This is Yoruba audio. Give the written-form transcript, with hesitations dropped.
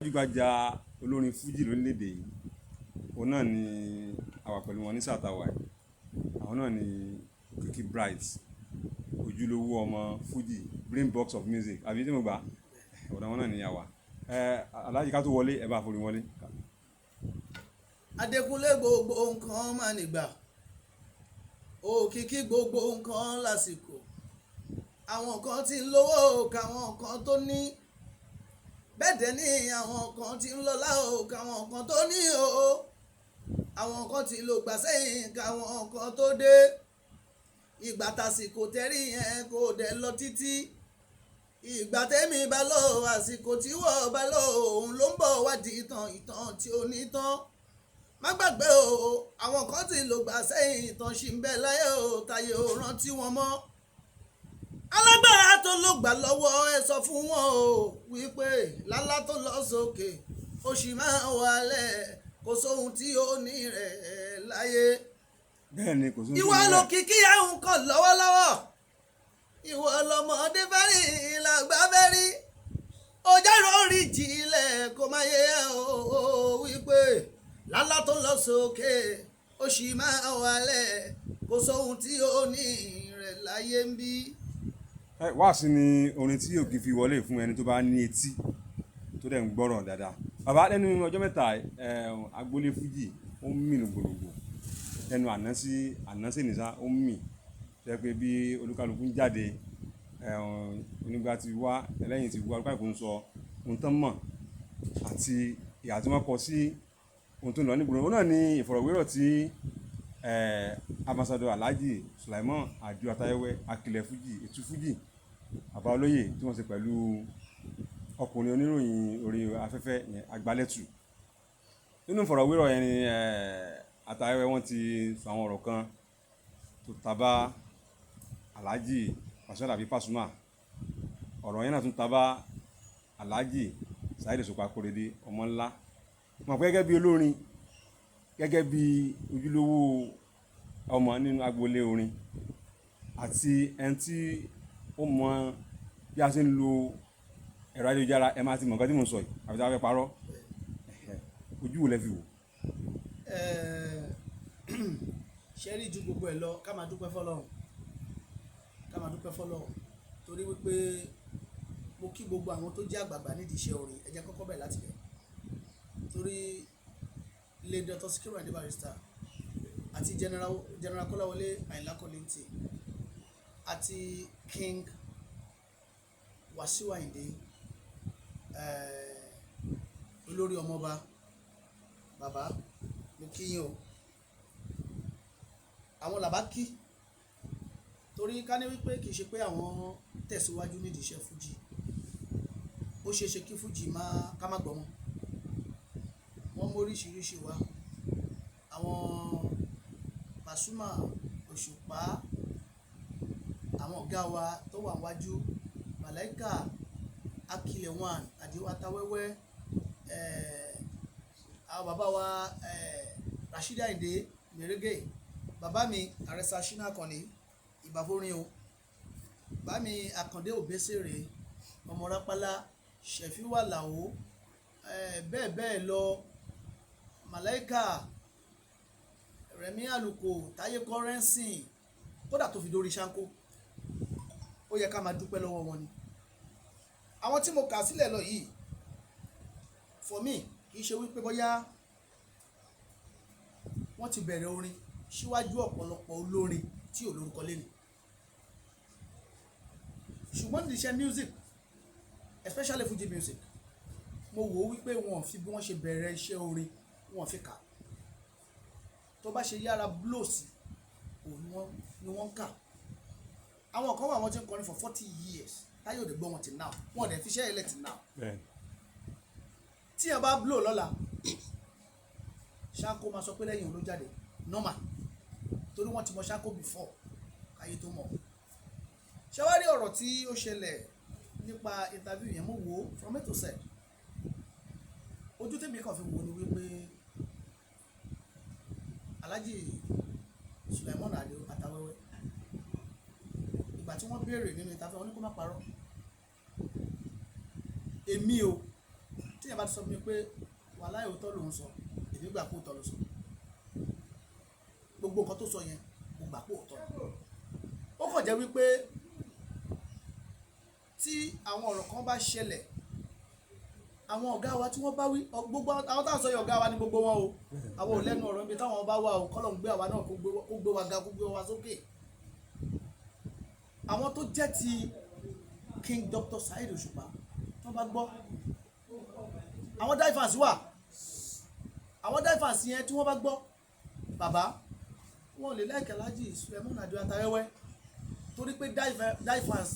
Gbajúgbajà olórin fújì lórílẹ̀‐èdè yìí, òun náà ni a wà pẹ̀lú wọn ní sáà tá a wà yìí. Àwọn náà ni Òkìkí Bright, ojúlówó ọmọ fújì, brain box of music, àbí tí mo gbà, ọ̀dọ̀ wọn náà ni a wà. Alhaji, ká tó wọlé, ẹ bá forí wọlé. Adékúnlé, gbogbo nǹkan máa nígbà, òkìkí, gbogbo nǹkan lásìkò. Àwọn kan tí ń lówó káwọn kan tó ní bẹ́ẹ̀ dẹ̀ ní, àwọn kan tí ń lọ́lá o káwọn kan tó ní o, àwọn kan tí lò gbà sẹ́yìn káwọn kan tó dé. Ìgbà tàsìkò tẹ́rí yẹn kò dẹ̀ lọ títí. Ìgbà tẹ́mi bá lọ, àsìkò tí wọ́n bá lọ, òun ló ń bọ̀ wá di ìtàn, ìtàn tí ò ní tán. Má gbàgbé o, àwọn kan tí lò gbà sẹ́yìn, ìtàn ṣì ń bẹ láyé o, táyé ò rántí wọn mọ́. Alágbára tó ló gbà lọ́wọ́, ẹ sọ fún wọn o wípé lálá tó lọ sókè, ó sì máa wálẹ̀. Kò sóhun tí ó ní rẹ̀ láyé. Bẹ́ẹ̀ ni, kò sóhun tí Ìwọ ó ní rẹ̀. Lòkìkí àwọn kan lọ́wọ́lọ́wọ́, ìwọ lọmọdé fẹ́rí, làgbà fẹ́rí, ọjà rọrí jìnlẹ̀, kó má yẹ o wípé lálá tó lọ sókè, ó sì máa wálẹ̀. Kò sóhun tí ó ní rẹ̀ láyé ń bí. Ẹ wáàsí ni orin tí Òkì fi wọlé fún ẹni tó bá ní etí tó dẹ̀ ń gbọ́rọ̀ dáadáa. Bàbá, lẹ́nu ọjọ́ mẹ́ta, ẹ agboolé fújì ó ń mì lògbòlògbò. Lẹ́nu àná sí àná sí nìsa, ó ń mì tó yẹ pé bí olúkálukú ń jáde, onígbà ti wá, ẹlẹ́yìn ti wá, olúkálukú ń sọ ohun tán mọ̀ àti ìhà tí wọ́n kọ sí ohun tó ń lọ nígboro. Òun náà ni ìfọ̀rọ̀wérọ̀ tí Ambassador Alhaji Sulaiman Adio Atayẹwẹ, Akilẹ̀ Fuji, Ètú Fuji, bàbá olóyè, tí wọ́n ṣe pẹ̀lú ọkùnrin oníròyìn orí afẹ́fẹ́ yẹn, Agbálẹ́tù. Nínú ìfọ̀rọ̀wérọ̀ yẹn ni Atayẹwẹ wọ́n ti sọ àwọn ọ̀rọ̀ kan tó tabá Alhaji Wasiu Alabi Pasuma. Ọ̀rọ̀ yẹn náà tún tabá Alhaji Saheed Òṣùpá Kóredé, ọmọ ńlá. Mọ̀ pé gẹ́gẹ́ bí olórin, gẹ́gẹ́ bí ojúlówó ọmọ nínú agboolé orin àti ẹni tí ó mọ bí a ṣe ń lo ẹ̀rọ ayélujára, ẹ máa ti mọ̀ nǹkan tí mò ń sọ yìí, àbí tí a fẹ́ parọ́? Ojú wo lẹ fi wò? Ṣe rí, ju gbogbo ẹ̀ lọ, ká máa dúpẹ́ fọ́lọ́run, ká máa dúpẹ́ fọ́lọ́run, torí wípé mo kí gbogbo àwọn tó jẹ́ àgbààgbà nídìí iṣẹ́ orin. Ẹ jẹ́ kọ́kọ́ bẹ̀rẹ̀ láti bẹ̀, torí late Dr. Sikiru Ayinde Barrister àti General Kọ́láwọlé Àyìnlá Kollington àti King Wasiu Ayinde, olórí ọmọọba, bàbá, mo kí yín o. Àwọn làbá kí, torí ká ní wípé kì í ṣe pé àwọn tẹ̀síwájú nídìí iṣẹ́ fújì, ó ṣeé ṣe kí fújì má ká má gbọ́ mọ́. Wọ́n mú oríṣiríṣi wá, àwọn Pasuma, Òṣùpá, àwọn ọ̀gá wa tó wà wájú, Màláíkà, Akilẹ̀ One, Àdìó Atawẹ́wẹ́, àwọn bàbá wa, Rashidi Ayinde Mèrègè, bàbá mi Àrẹ̀sà Ṣínà Àkànní, ìbàforin o, bàbá mi Àkàndé Òbésèré, ọmọ Rápálá, Ṣẹ̀fíwà Àlàó, bẹ́ẹ̀ bẹ́ẹ̀ lọ, Màláíkà, Rẹ̀mí Àlùkò, Táyé Currency, kódà tó fi dórí Ṣáńkó. Ó yẹ ká máa dúpẹ́ lọ́wọ́ wọn ni. Àwọn tí mo kà sílẹ̀ lọ yìí, for me, kì í ṣe wípé bóyá wọ́n ti bẹ̀rẹ̀ orin síwájú ọ̀pọ̀lọpọ̀ olórin tí ò lórúkọ lẹ́nu, ṣùgbọ́n ní iṣẹ́ music, especially Fuji music, mo wò ó wípé wọn ò fi bí wọ́n ṣe bẹ̀rẹ̀ iṣẹ́ orin, wọn ò fi kà. Tó bá ṣe yára blow sí, òun ni wọ́n ń kà. Àwọn kan wà, wọ́n ti ń kọrin for 40 years, táyọ̀ òde gbọ́ wọn till now, wọn ò dẹ̀ fi iṣẹ́ yẹn lẹ̀ till now. Tí yẹn bá blow lọ́la, Ṣáńkó máa sọ pé lẹ́yìn òun ló jáde, normal, torí wọ́n ti mọ Ṣáńkó before káyé tó mọ̀. Ṣé wá rí ọ̀rọ̀ tí ó ṣẹlẹ̀ nípa interview yẹn, mo wò ó from A to Z. Ojú tèmi kàn fi wò ni wípé Alhaji Sulaimon Adio Atawẹ́wẹ́, ìgbà tí wọ́n béèrè nínú interview, wọ́n ní kó má parọ́. Èmi o, tí Tí yẹn bá ti sọ fún mi pé wàláhì, òótọ́ lòún sọ, èmi gbà pé òótọ́ ló sọ. Gbogbo nǹkan tó sọ yẹn, mo gbà pé òótọ́ ni. Ó kàn jẹ́ wípé tí àwọn ọ̀rọ̀ kan bá ṣẹlẹ̀, àwọn ọ̀gá wa tí wọ́n bá wí gbogbo àwọn táwọn sọ yìí, ọ̀gá wa ní gbogbo wọn o. Àwọn ò lẹ́nu ọ̀rọ̀ níbi táwọn bá wà o. Kọ́lọ̀ ń gbé àwa náà, kó gbé wa ga, kó gbé wa sókè. Àwọn tó jẹ́ ti King Dr. Saheed Òṣùpá tó bá gbọ́, àwọn divers wà, àwọn divers yẹn tí wọ́n bá gbọ́, bàbá wọn ò lè like Alhaji Sulaiman Adio Atawẹ́wẹ́ torí pé divers